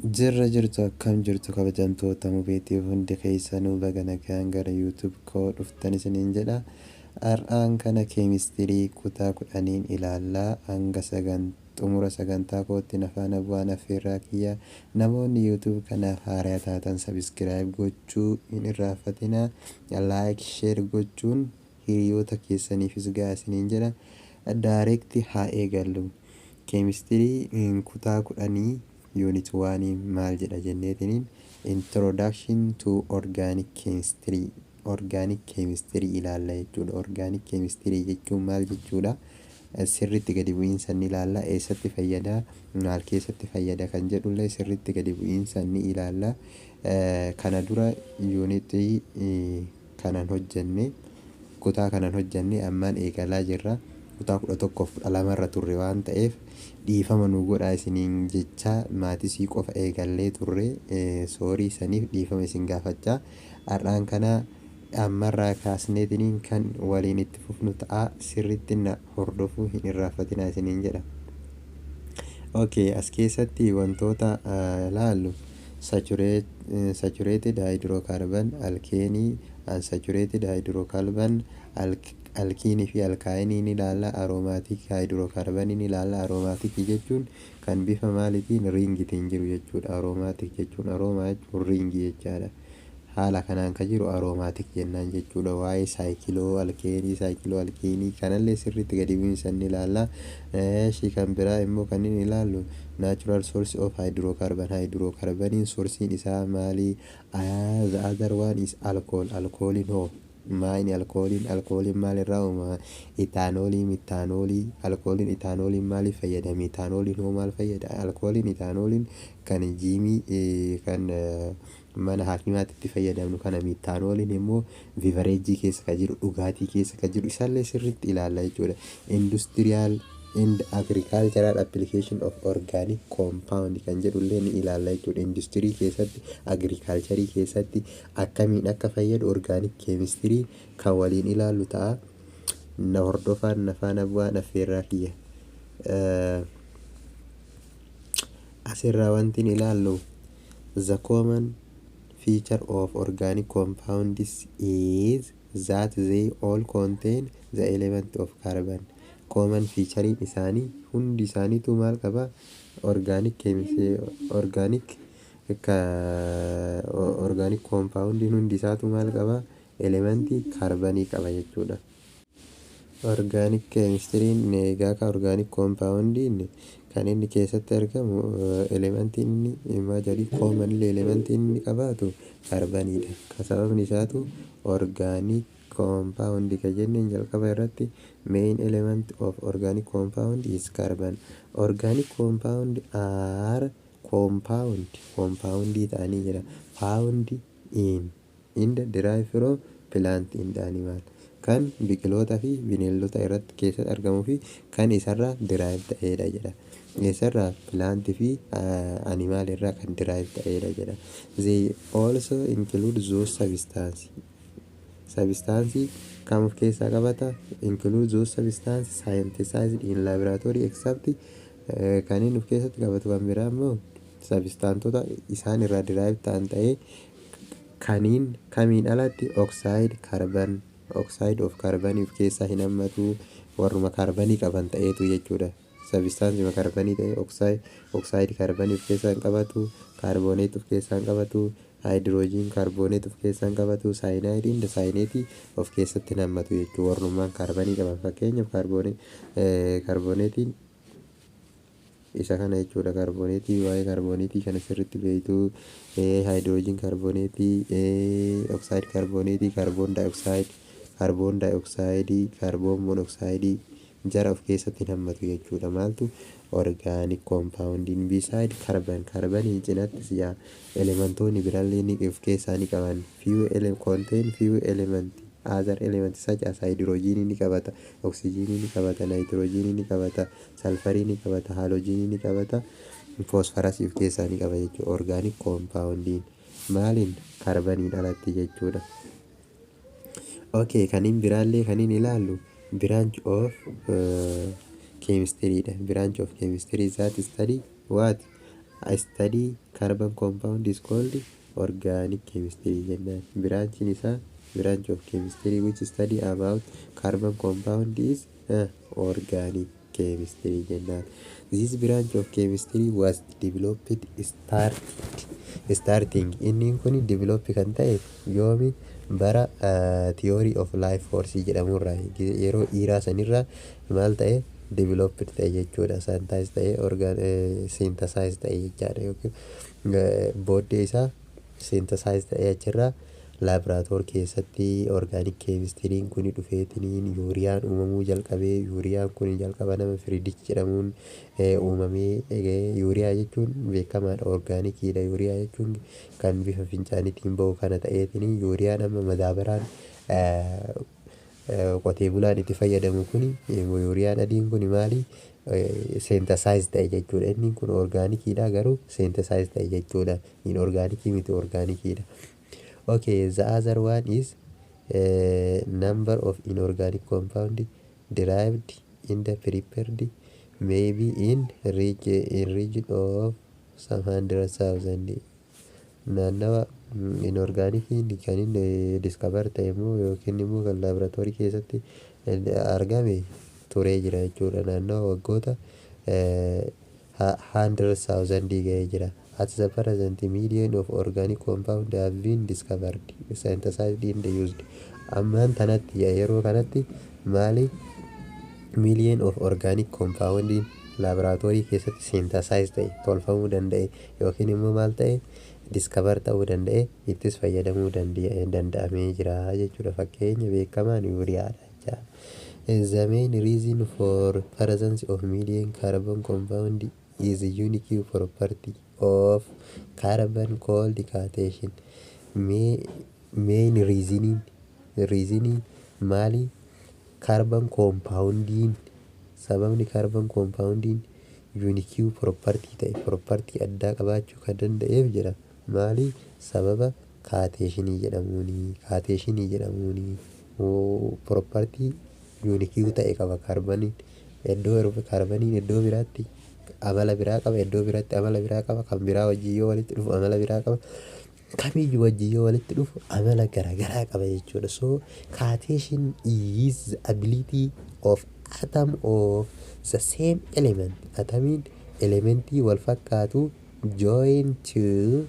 Jirra jirtu, akkam jirtu kabajamtoota mubeetiif? Hundi keessanuu baga nagaan gara YouTube koo dhuftan isiniin jedha. Har'aan kana keemistirii kutaa 10n ilaallaa. Hanga xumura sagantaa kootti na faana bu'aan affeerraa kiyya. Namoonni YouTube kanaaf haaraa taatan subscribe gochuu hin irraanfatinaa. Like, share gochuun hiriyoota keessaniifis ga'a isiniin jedha. Direct haa eegallu. Keemistirii kutaa 10, unit 1 maal jedha jenneetiniin, introduction to organic chemistry, organic chemistry ilaalla jechuudha. Organic chemistry jechuun maal jechuudha? Sirriitti gadi bu'iinsa ni ilaalla. Eessatti fayyada, maal keessatti fayyada kan jedhullee sirriitti gadi bu'iinsa ni ilaalla. Kana dura unitii kanan hojjenne, kutaa kanan hojjenne, ammaan eegalaa jirra. Kutaa 11f 12rra turre waan ta'eef dhiifama nu godhaa isiniin jecha. Mathsii qofa eegallee turre, sorry, saniif dhiifama isin gaafachaa, har'aan kana ammarraa kaasneetiniin kan waliin itti fufnu ta'a. Sirriitti na hordofuu hin irraanfatinaa isiniin jedha. Okay, as keessatti wantoota laallu saturated hydrocarbon, alkeenii, unsaturated hydrocarbon, alkiinii fi alkaayinii ni ilaalla. Aromatic hydrocarbonii ni ilaalla. Aromaticii jechuun kan bifa maaliitiin ringitiin jiru jechuudha. Aromatic jechuun, aroma jechuun ringii jechaadha. Haala kanaan kan jiru aromatic jennaan jechuudha. Waa'ee cyclo alkeenii, cyclo alkiinii kanallee sirriitti gadi bu'iinsa ni ilaalla. Ishii kan biraa immoo kan inni ilaallu natural source of hydrocarbon. Hydrocarboniin sourceiin isaa maali? The other one is alcohol. Alkooliin hoo maayini? Alkooliin maalirraa uumama? Itaanoolii, mitaanoolii. Alkooliin, itaanooliin maaliif fayyada? Mitaanooliin hoo maal fayyada? Alkooliin, itaanooliin kan jiimii, kan mana hakimaatti itti fayyadamnu kana. Mitaanooliin immoo beverageii keessa kan jiru, dhugaatii keessa kan jiru, isaallee sirriitti ilaalla jechuudha. Industrial and agricultural application of organic compound kan jedhullee ni ilaalla jechuudha. Industirii keessatti, agriculturii keessatti akkamiin akka fayyadu organic chemistry kan waliin ilaallu ta'a. Na hordofaan, na faana bu'aan affeerraa kiyya. Asirraa wanti ilaallu, the common feature of organic compounds is that they all contain the element of carbon. Common featurein isaanii hundi isaaniitu maal qaba? Organic chemistry, organic compoundiin hundi isaatu maal qaba? Elementii kaarbanii qaba jechuudha. Organic chemistry'n egaa ka organic compoundiin kan inni keessatti argamu, elementiin inni maal, commonly elementiin inni qabaatu kaarbaniidha. Sababni isaatu organic compound ka jenneen jalqaba irratti main element of organic compound is carbon. Organic compound are compound, compoundii ta'anii jira, found in the derived from plant and animal, kan biqiloota fi bineeldota irratti keessatti argamuu fi kan isarraa derive ta'edha jedha. Eessarraa? Plantii fi animal irraa kan derive ta'edha jedha. They also include those substance, substance kam of keessaa qabata? Include those substance synthesized in laboratory except, kan inni of keessatti qabatu kan biraa immoo substanceota isaan irraa derive ta'an ta'ee kaniin kamiin alatti oxide carbon, oxide of carbonii of keessaa hin hammatu, warruma kaarbanii qaban ta'eetu jechuudha. Substanceii kaarbanii ta'e oxide kaarbanii of keessaa hin qabatu, carbonate of keessaa hin qabatu, hydrogen carbonate of keessaa hin qabatu, cyanideii, cyanateii of keessatti hin hammatu jechuudha. Warrummaan kaarbanii qaban, fakkeenyaaf carbonateiin isa kana jechuudha. Carbonateii, waa'ee carbonateii kana sirriitti beektu. Hydrogen carbonateii, oxide carbonateii, carbon dioxide, carbon dioxideii, carbon monoxideii jara of keessatti hin hammatu jechuudha. Maaltu? Organic compoundiin. Beside carbon, kaarbanii cinattis yaa elementoonni biraallee ni of keessaa ni qaban. Few contain few element, other element such as hydrogen ni qabata, oxygen ni qabata, nitrogen ni qabata, sulfurii ni qabata, halogen ni qabata, phosphorus of keessaa ni qaba jechuudha. Organic compoundiin maaliin? Kaarbaniin alatti jechuudha. Okay, kaniin biraallee kaniin ilaallu branch of chemistry dha. Branch of chemistry that study what? Study Carbon compound is called organic chemistry jennaan. Branchiin isaa, branch of chemistry which study about carbon compound is organic chemistry jennaan. This branch of chemistry was developed starting, inni kun develop kan ta'e yoomi? Bara theory of life force jedhamurraa, yeroo dhiiraa sanirraa maal ta'e? Developed ta'e jechuudha. Synthesize ta'e, organ synthesize ta'e jechaadha, yookiin booddee isaa synthesize ta'e. Achirraa laaboraatoorii keessatti organic chemistryn kun dhufeetiniin yuuriyaan uumamuu jalqabee. Yuuriyaan kun jalqaba nama Friedrich jedhamuun uumamee. Yuuriyaa jechuun beekamaadha, organiciidha. Yuuriyaa jechuun kan bifa fincaaniitiin bahu kana ta'eetiniin yuuriyaan amma madaabaraan qotee bulaan itti fayyadamu kun, yuuriyaan adiin kun maali? Synthesize ta'e jechuudha. Inni kun organiciidha, garuu synthesize ta'e jechuudha. Inorganicii miti, organiciidha. Okay, the other one is number of inorganic compound derived in the prepared maybe in region of some hundred thousand. Naannawa inorganiciin kan inni discover ta'e immoo yookiin immoo kan laaboraatoorii keessatti argame turee jira jechuudha. Naannawa waggoota 100,000 ga'ee jira. At the present, million of organic compound have been discovered, synthesized and used. Ammaan tanatti, yeroo kanatti maali? Million of organic compound laaboraatoorii keessatti synthesize ta'e, tolfamuu danda'e, yookiin immoo maal ta'e? Discover ta'uu danda'e, ittis fayyadamuu danda'amee jira jechuudha. Fakkeenya beekamaan yuuriyaadha jechaadha. The main reason for presence of million carbon compound is a unique property of carbon called cation. Main reasoning maali? Carbon compoundiin, sababni carbon compoundiin unique property ta'e, property addaa qabaachuu kan danda'eef jedha, maali? Sababa cationii jedhamuuni. Property unique ta'e qaba carboniin. Iddoo carboniin iddoo biraatti amala biraa qaba, iddoo biraatti amala biraa qaba, kan biraa wajjin yoo walitti dhufu amala biraa qaba, kamiyyuu wajjin yoo walitti dhufu amala garaagaraa qaba jechuudha. So cation is the ability of atom of the same element, atomiin elementii wal fakkaatu, join to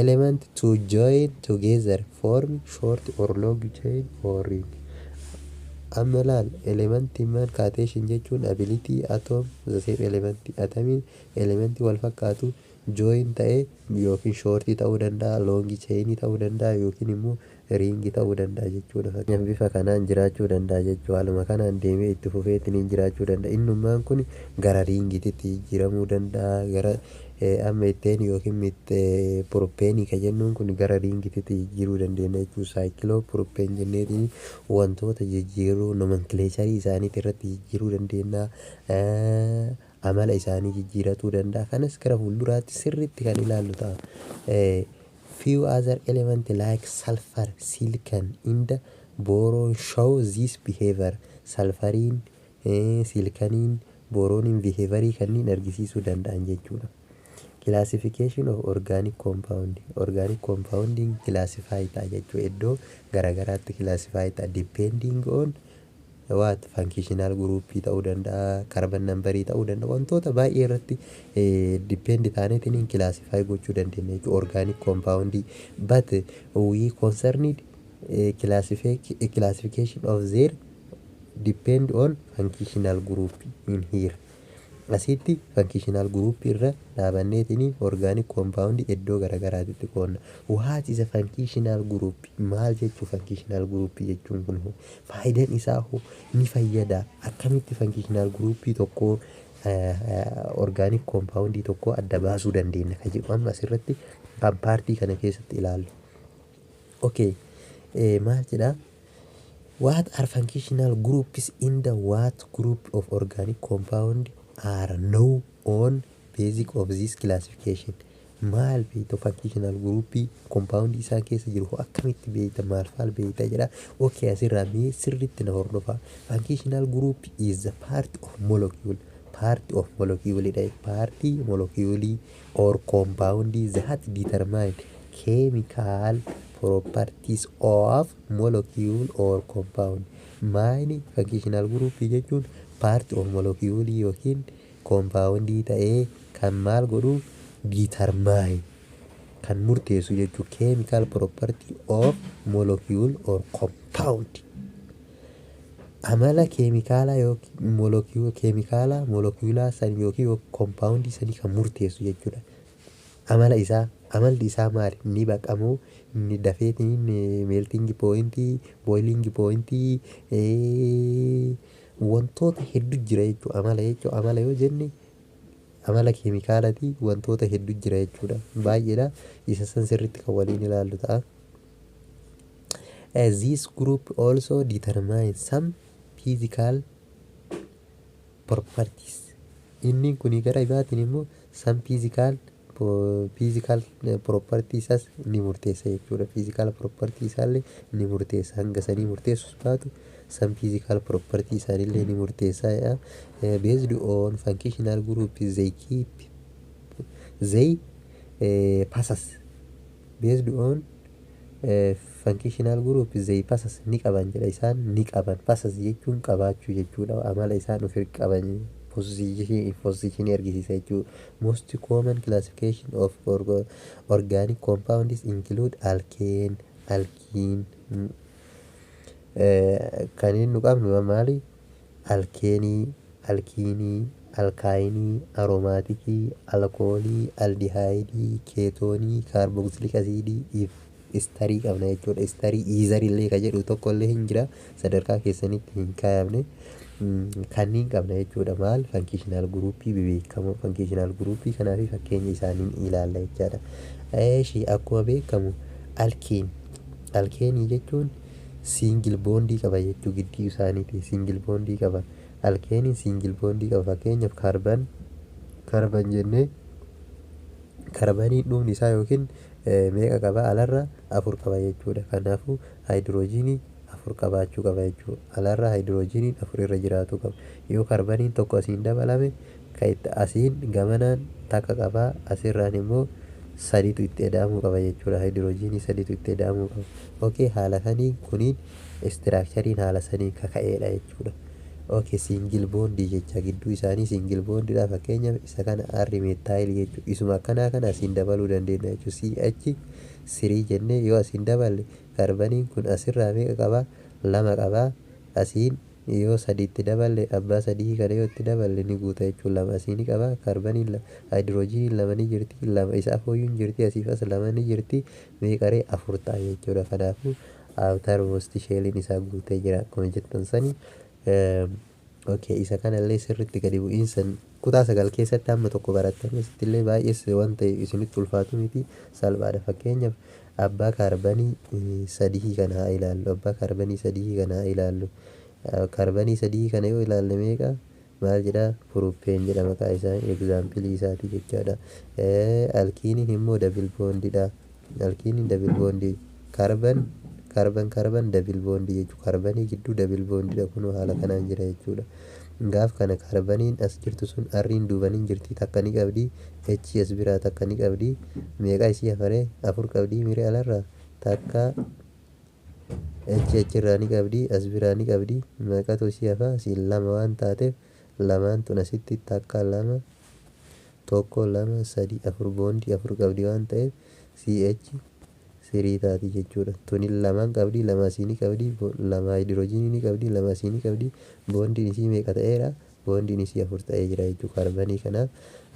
element to join together, form short or long chain or ring. Amma laal, elementii maal? Cation jechuun ability atom the same element, atomiin elementii wal fakkaatu join ta'ee yookiin shortii ta'uu danda'a, long chainii ta'uu danda'a, yookiin immoo ringii ta'uu danda'a jechuudha. Fakkeenyaaf bifa kanaan jiraachuu danda'a jechuudha. Haaluma kanaan deemee itti fufeetiin jiraachuu danda'a. Innummaan kun gara ringiitti jijjiiramuu danda'a. Gara amma itteen yookiin propaneii kan jennuun kun gara ringiitti jijjiiruu dandeenya jechuudha. Cyclopropane jenneetiin wantoota jijjiiruu, nomenclatureii isaaniitii irratti jijjiiruu dandeenya. Amala isaanii jijjiiratuu danda'a. Kanas gara fuulduraatti sirriitti kan ilaallu ta'a. Few other element like sulfur, silicon and boron show this behavior. Sulfuriin, siliconiin, boroniin behaviorii kanneen argisiisuu danda'an jechuudha. Classification of organic compound. Organic compounding classify ta'a jechuudha. Iddoo garagaraatti classify ta'a depending on what? Functional group ta'uu danda'a, carbon numberii ta'uu danda'a, wantoota baay'ee irratti depend taaneetiin classify gochuu dandeenya jechuudha organic compound. But we concerned classification of their depend on functional group in here. Asitti functional group irra dhaabanneetiin organic compound iddoo garagaraatitti qoonna. What is a functional group? Maal jechuu functional group jechuun kun? Hoo faayidaan isaa hoo ni fayyada? Akkamitti functional group tokko organic compound tokko adda baasuu dandeenya kan jedhu amma asirratti kan partii kana keessatti ilaallu. Okay, maal jedhaa? What are functional groups in the what group of organic compound are known on basic of this classification? Maal beekta? Functional group compound isaa keessa jiru hoo akkamitti beekta? Maal faal beekta jedha. Okay, asirraa mee sirriitti na hordofaa. Functional group is the part of molecule. Part of molecule dha. Part molecule or compound that determine chemical properties of molecule or compound. Maayini functional group jechuun part of molecule yookiin compound ta'ee kan maal godhu? Determine, kan murteessu jechuudha, chemical property of molecule or compound. Amala keemikaalaa yookiin molecule, keemikaalaa molecuulaa san yookiin compound sanii kan murteessu jechuudha. Amala isaa, amalli isaa maali? Ni baqamoo, ni dafeetiin melting point, boiling point, wantoota hedduu jira jechuudha. Amala jechuudha, amala yoo jenne amala keemikaalatii wantoota hedduu jira jechuudha. Baay'eedha. Isa san sirriitti kan waliin ilaallu ta'a. This group also determine some physical properties. Inni kun gara biraatiin immoo some physical properties isaas ni murteessa jechuudha. Physical property isaallee ni murteessa. Hanga sanii murteessus baatu, some physical property isaanillee ni murteessa. Based on functional group they keep, they possess, based on functional group they possess, ni qaban jedha. Isaan ni qaban. Possess jechuun qabaachuu jechuudha. Amala isaan ofir qaban position argisiisa jechuudha. Most common classification of organic compounds include alkane, alkene. Kan inni nu qabnu maali? Alkeenii, alkiinii, alkaayinii, aromaatikii, alkoolii, aldihaayidii, keetoonii, carboxylic asiidii, istarii qabna jechuudha. Istarii, iizarii illee kan jedhu tokko illee hin jira, sadarkaa keessanitti hin kaayamne. Kanneen qabna jechuudha. Maal? Functional groupii bebeekamoo. Functional groupii kanaa fi fakkeenya isaanii ilaalla jechaadha. Eeshi, akkuma beekamu alkene, alkeenii jechuun single bondii qaba jechuu. Gidduu isaaniiti single bondii qaba. Alkeeniin single bondii qaba. Fakkeenyaaf carbon, carbon jennee, karbaniin dhumni isaa yookiin meeqa qaba? Alarra afur qaba jechuudha. Kanaafuu haayidiroojiinii afur qabaachuu qaba jechuudha. Alarra haayidiroojiiniin afur irra jiraachuu qaba. Yoo karbaniin tokko asiin dabalame, kan itti asiin gamanaan takka qabaa, asirraan immoo sadiitu itti eda'amuu qaba jechuudha. Haayidiroojiinii sadiitu itti eda'amuu qaba. Okay, haala saniin kuniin structureiin haala saniin kaka'eedha jechuudha. Okay, single bondii jecha, gidduu isaanii single bondiidha. Fakkeenyaaf isa kana R methyl jechuudha. Isuma akkanaa kana asiin dabaluu dandeenya jechuudha. CH3 jennee yoo asiin daballe, karbaniin kun asirraa meeqa qabaa? Lama qabaa. Asiin yoo sadiitti daballe, abbaa sadii kana yoo itti daballe, ni guuta jechuudha. Lama asii ni qaba. Karbaniin, haayidiroojiiniin lama ni jirti, lama isa afooyyuu ni jirti, asiif as lama ni jirti. Meeqaree? Afur ta'a jechuudha. Kanaafuu outermost shelliin isaa guutee jira akkuma jettan sani. Okay, isa kanallee sirriitti gadi bu'iinsan kutaa 9 keessatti hamma tokko barattanii, asitti illee baay'ees wanta isinitti ulfaatu miti, salphaadha. Fakkeenyaaf abbaa kaarbanii sadii kana haa ilaallu. Abbaa kaarbanii sadii kana haa ilaallu. Kaarbanii sadii kana yoo ilaalle meeqa? Maal jedhaa? Propane jedha maqaa isaa, exampleii isaati jechaadha. Alkiiniin immoo double bondiidha. Alkiiniin double bondii, carbon carbon carbon double bondii jechuudha. Kaarbanii gidduu double bondiidha, kunoo haala kanaan jira jechuudha. Gaaf kana kaarbaniin as jirtu sun arriin duubaniin jirti, takka ni qabdi, H as biraa takka ni qabdi. Meeqa isii hafaree? Afur qabdi miree. Alarraa takka H achirraa ni qabdi, as biraa ni qabdi. Meeqatu isii hafaa? Asiin lama waan taateef, lamaan tun asitti takka, lama, tokko, lama, sadi, afur, bondii afur qabdi waan ta'eef CH3 taati jechuudha. Tuni lamaan qabdi, lama asii ni qabdi, lama haayidiroojiinii ni qabdi, lama asii ni qabdi. Bondiin isii meeqa ta'eera? Bondiin isii afur ta'ee jira jechuudha. Kaarbanii kanaaf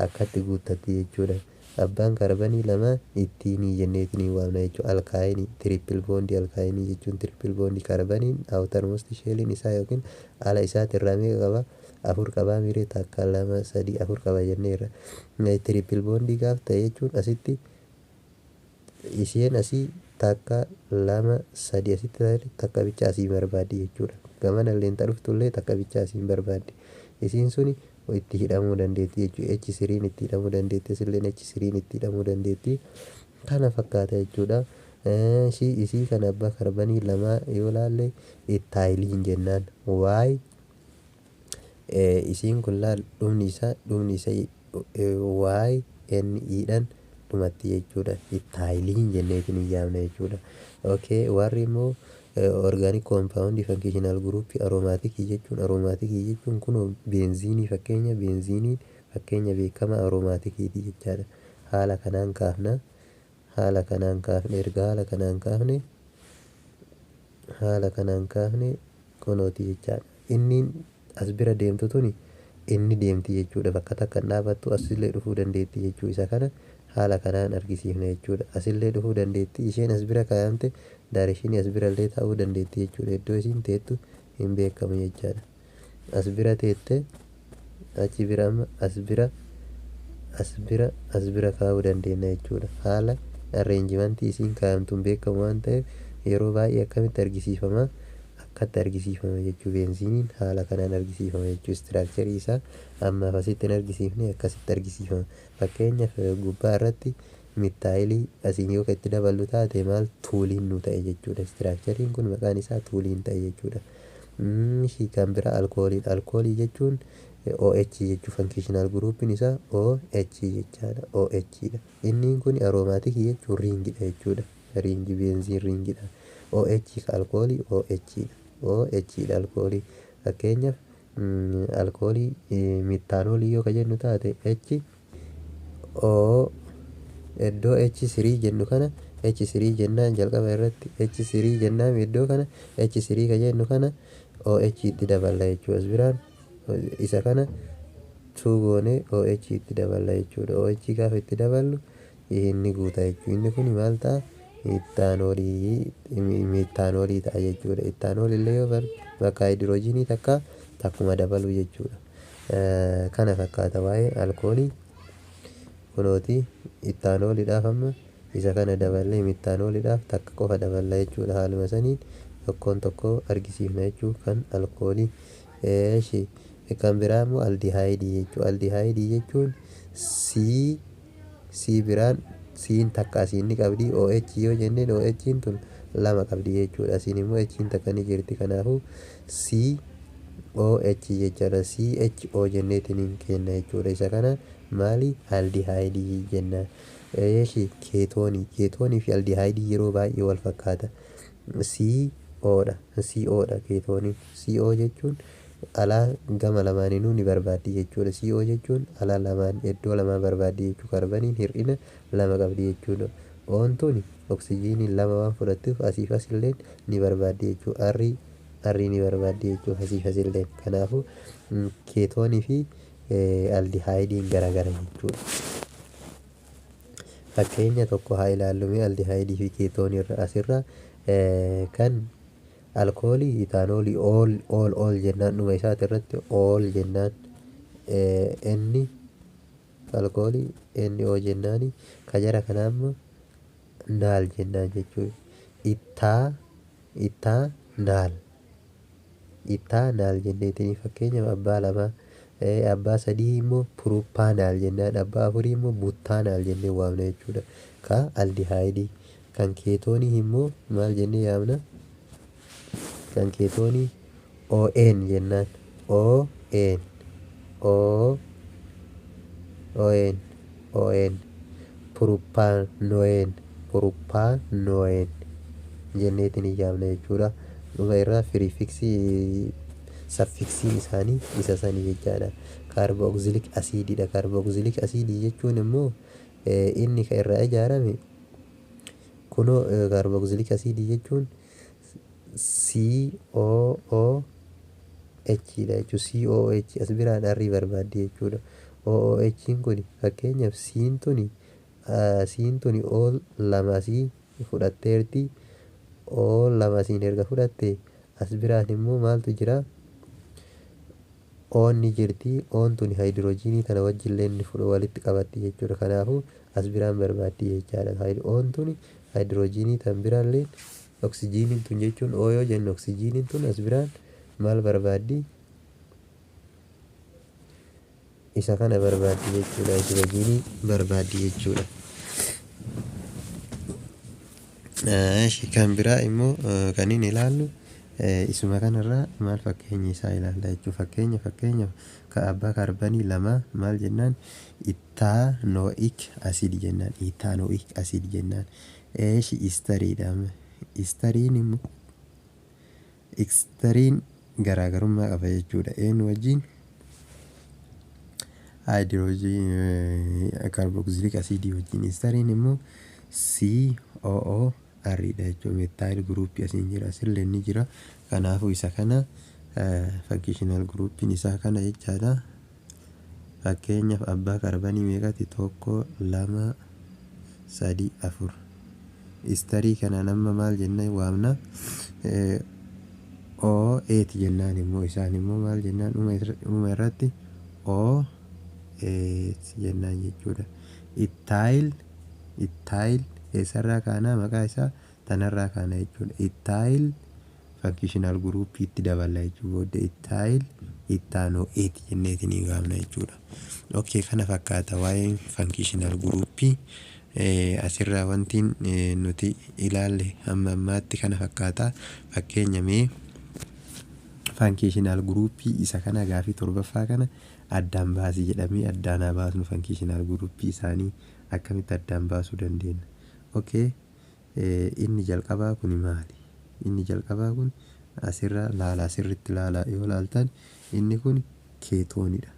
akkatti guuttatti jechuudha. Abbaan kaarbanii lama ittiinii jenneetiin waamna jechuudha. Alkaayinii, triple bondii, alkaayinii jechuun triple bondii. Kaarbaniin outermost shelliin isaa yookiin ala isaatirraa meeqa qaba? Afur qabaa miree? Takka, lama, sadii, afur qaba jenneerra. Triple bondii gaaf ta'e jechuun asitti isheen asii takka, lama, sadi, asitti takka bicha asii barbaaddi jechuudha. Gamana illee dhuftullee takka bicha asiin barbaaddi. Isiin suni itti hidhamuu dandeetti jechuudha. H3n itti hidhamuu dandeetti, asilleen H3n itti hidhamuu dandeetti. Kana fakkaata jechuudha. Isii kana abbaa karbanii lamaa yoo laalle ethyliin jennaan. Y Isiin kun laal, dhumni isaa Y N E dhaan dhumatti jechuudha. Ethylene jenneetiin hin yaamna jechuudha. Okay, warri immoo organic compound functional group aromatic jechuun kun benzene, fakkeenya benzene, fakkeenya beekamaa aromaticiiti jechaadha. Haala kanaan kaafna. Haala kanaan kaafne, erga haala kanaan kaafne, haala kanaan kaafne kunooti jechaadha. Inni as bira deemtu tuni inni deemti jechuudha. Bakka takka hin dhaabattu, asillee dhufuu dandeetti jechuu. Isa kana haala kanaan argisiifna jechuudha. Asillee dhufuu dandeetti. Isheen as bira kaayamte direction as birallee ta'uu dandeetti jechuudha. Iddoo isiin teettu hin beekamu jechaadha. As bira teette, achi bira, amma as bira, as bira, as bira kaa'uu dandeenya jechuudha. Haala arrangement isiin kaayamtu hin beekamu waan ta'eef, yeroo baay'ee akkamitti argisiifama? Akkatti argisiifama jechuu. Benzeneiin haala kanaan argisiifama jechuu. Structure isaa ammaaf asitti hin argisiifne, akkasitti argisiifama. Fakkeenyaaf, gubbaa irratti methyl asiin yoo itti daballu taate maal toluene nu ta'e jechuudha. Structureiin kun maqaan isaa toluene ta'e jechuudha. Kan biraa alkooliidha. Alkoolii jechuun OH jechuu. Functional groupiin isaa OH jechaadha. OH dha. Inni kun aromatic jechuun ringidha jechuudha. Ring, benzene ringidha. OH ka alkoolii OH dha. OH dha alkoolii. Fakkeenyaaf, alkoolii methanol yoo ka jennu taate, H O iddoo H3 jennu kana, H3 jennaan jalqaba irratti H3 jennaan, iddoo kana H3 ka jennu kana OH itti daballa jechuudha. As biraan isa kana 2 goonee OH itti daballa jechuudha. OH gaafa itti daballu inni guuta jechuudha. Inni kun maal ta'a? Ethanol, methanol ta'a jechuudha. Ethanol illee yoo bakka haayidiroojiinii takka takkuma dabalu jechuudha. Kana fakkaata waa'ee alkoolii. Kunooti ethanoliidhaaf amma isa kana daballee methanoliidhaaf takka qofa daballa jechuudha. Haaluma saniin tokkoon tokko argisiifna jechuu kan alkoolii. Eeshi, kan biraa immoo aldehyde jechuudha. Aldehyde jechuun C C biraan C'n takka asiin ni qabdi. OH yoo jenneen, OH tun lama qabdi jechuudha. Asiin immoo H takka ni jirti. Kanaafuu C OH jechaadha. CHO jenneetiin kenna jechuudha. Isa kana maali? Aldehyde jenna. Eeshi, ketone. Ketone fi aldehyde yeroo baay'ee wal fakkaata. CO dha. CO dha ketoneiin. CO jechuun alaa gama lamaaninuu ni barbaaddi jechuudha. CO jechuun alaa lamaan, iddoo lamaan barbaaddi jechuudha. Carboniin hir'ina lama qabdi jechuudha. Oon tuni oksijiiniin lama waan fudhattuuf asiif asilleen ni barbaaddi jechuudha. R R ni barbaaddi jechuudha asiif asilleen. Kanaafuu ketone fi aldehydeiin garagara jechuudha. Fakkeenya tokko haa ilaallu mee aldehyde fi ketone irra. Asirra kan alkoolii ethanol, ol ol ol jennaan, dhuma isaati irratti ol jennaan, inni alkoolii inni o jennaani. Ka jara kanaa immoo nal jennaan jechuudha. Ethanal, ethanal jenneetiin fakkeenyaaf abbaa lamaa, abbaa sadii immoo propanal jennaan, abbaa afurii immoo butanal jennee waamna jechuudha. Ka aldehyde. Kan ketone immoo maal jennee yaamna? Kan ketone ON jennaan. ON O ON ON propanone, propanone jenneetiin yaamna jechuudha. Dhuma irraa prefix suffixiin isaanii isa sanii jechaadha. Carboxylic acidiidha. Carboxylic acid jechuun immoo inni kan irraa ijaarame kunoo, carboxylic acid jechuun COOH dha jechuudha. COOH as biraan R barbaaddi jechuudha. OOH kun fakkeenyaaf C'n tuni O lama asii fudhatteerti. O lama asiin erga fudhatte, as biraan immoo maaltu jira? Oon ni jirti. Oon tuni haayidiroojiinii kana wajjillee ni walitti qabatti jechuudha. Kanaafuu as biraan barbaaddi jechaadha. Oon tuni haayidiroojiinii tan biraallee, oksijiiniin tun jechuun, O yoo jennu, oksijiiniin tun as biraan maal barbaaddi? Isa kana barbaaddi jechuudha. Haayidiroojiinii barbaaddi jechuudha. Kan biraa immoo kan inni ilaallu Isuma kanarraa maal fakkeenya isaa ilaalla jechuudha. Fakkeenya ka abbaa kaarbanii lama maal jennaan? Ethanoic acid jennaan. Ethanoic acid jennaan. Eeshi, esteriidha. Esteriin immoo, esteriin garaagarummaa qaba jechuudha. Eenyu wajjin? Haayidiroojiin carboxylic acidii wajjin. Esteriin immoo COO R dha jechuudha. Methyl groupii asiin jira, asillee ni jira. Kanaafuu isa kana functional groupiin isaa kana jechaadha. Fakkeenyaaf abbaa kaarbanii meeqati? Tokko, lama, sadi, afur. Esterii kana nama maal jennee waamna? O ate jennaan. Immoo isaan immoo maal jennaan? Dhuma irratti O ate jennaan jechuudha. Ethyl, ethyl eessarraa kaanaa? Maqaa isaa tanarraa kaana jechuudha. Ethyl functional groupii itti daballa jechuudha. Booddee ethyl ethanoate jenneetiin waamna jechuudha. Okay, kana fakkaata waa'een functional groupii. Asirraa wanti nuti ilaalle hamma ammaatti kana fakkaata. Fakkeenya mee functional groupii isa kana gaafii torbaffaa kana addaan baasii jedhamee addaan haa baasnu. Functional groupii isaanii akkamitti addaan baasuu dandeenya? Okay, inni jalqabaa kun maali? Inni jalqabaa kun asirra laala, asirritti laala. Yoo laaltan inni kun ketoneiidha.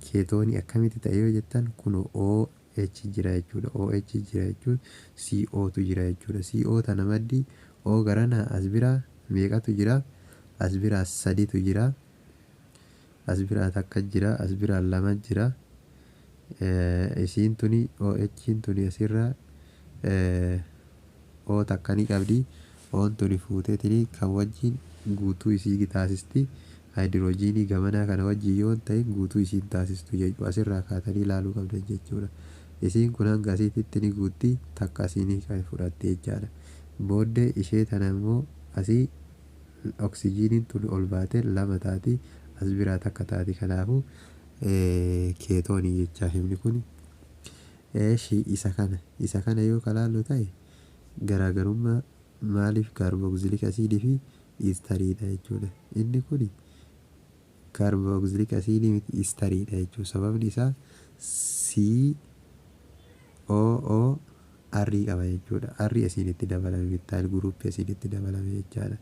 Ketoneii akkamitti ta'e yoo jettan, kun OH jira jechuudha. OH jira jechuun CO tu jira jechuudha. CO tana maddii O garana as biraa meeqatu jira? As biraa saditu jira. As biraa takka jira. As biraa lama jira. Isiin tuni OH tuni asirraa O takka ni qabdi. O'n tuni fuuteetini kan wajjin guutuu isii taasisti. Haayidiroojiinii gamanaa kana wajjin yoo ta'e guutuu isiin taasistu jechuudha. Asirraa kaatanii ilaaluu qabdan jechuudha. Isiin kun hanga asiitti ni guutti, takka asiinii kan fudhatte jechaadha. Booddee ishee tana immoo asii oksijiiniin tun ol baatee lama taati, as biraa takka taati. Kanaafuu ketoneii jechaa himni kun. Eeshi, isa kana yoo kalaallu ta'e garaagarummaa maaliif carboxylic acidii fi esteriidha jechuudha. Inni kun carboxylic acidii miti, esteriidha jechuudha. Sababni isaa C O O R qaba jechuudha. R asiin itti dabalame, methyl groupii asiin itti dabalame jechaadha.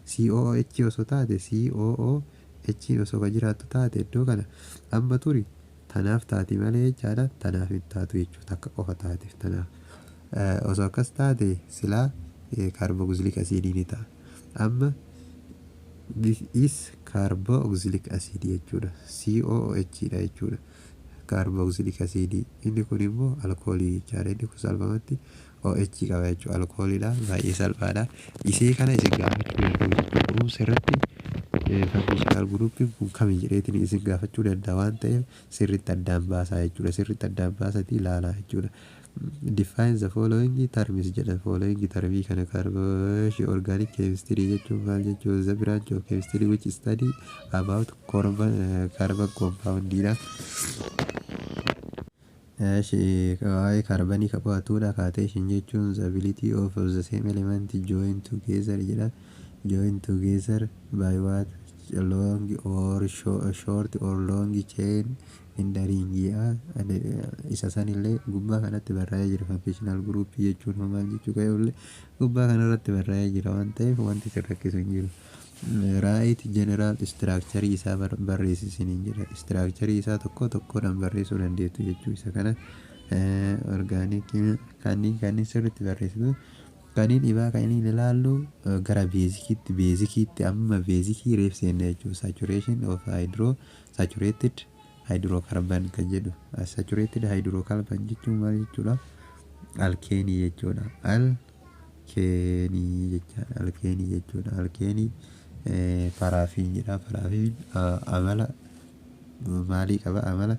COOH osoo taate, COOH osoo ka jiraattu taate, iddoo kana amma turi tanaaf taati malee jechaadha. Tanaaf hin taatu jechuudha. Takka qofa taateef tanaaf. Osoo akkas taate silaa carboxylic acidii ni ta'a. Amma this is carboxylic acid jechuudha. COOH dha jechuudha. Carboxylic acid. Inni kun immoo alkoolii jechaadha. Inni kun salphumatti OH qaba jechuudha. Alkooliidha. Baay'ee salphaadha. Isee kana isin gaafachuu danda'u jechuudha. Barumsa irratti functional groupiin kun kami jedheetiin isin gaafachuu danda'a waan ta'eef sirriitti addaan baasaa jechuudha. Sirriitti addaan baasatii ilaalaa jechuudha. Define the following terms jedha. Following termii kana carbon organic chemistry jechuun maal jechuudha? The branch of chemistry which study about carbon compound dha. Waa'ee kaarbanii ka qo'atudha. Cation jechuun the ability of the same element join together jedha. Join together by what? Long or short or long chain in the ring. Isa sanillee gubbaa kanatti barraa'ee jira. Functional group jechuun maal jechuu ka'e gubbaa kanarratti barraa'ee jira waan ta'eef wanti isin rakkisu hin jiru. Right, general structure isaa barreessisiniin jira. Structure isaa tokko tokkodhaan barreessuu dandeettu jechuu. Isa kana organic kanneen sirriitti barreessitu. Kanneen dhibaa kan inni ilaallu gara basiciitti, amma basicii reef seenne jechuudha. Saturation of hydro saturated hydrocarbon kan jedhu. Saturated hydrocarbon jechuun maal jechuudha? Alkaneii jechuudha. Alkaneii jechaadha. Alkaneii jechuudha. Alkaneii paraffin jedha. Paraffin amala maalii qaba? Amala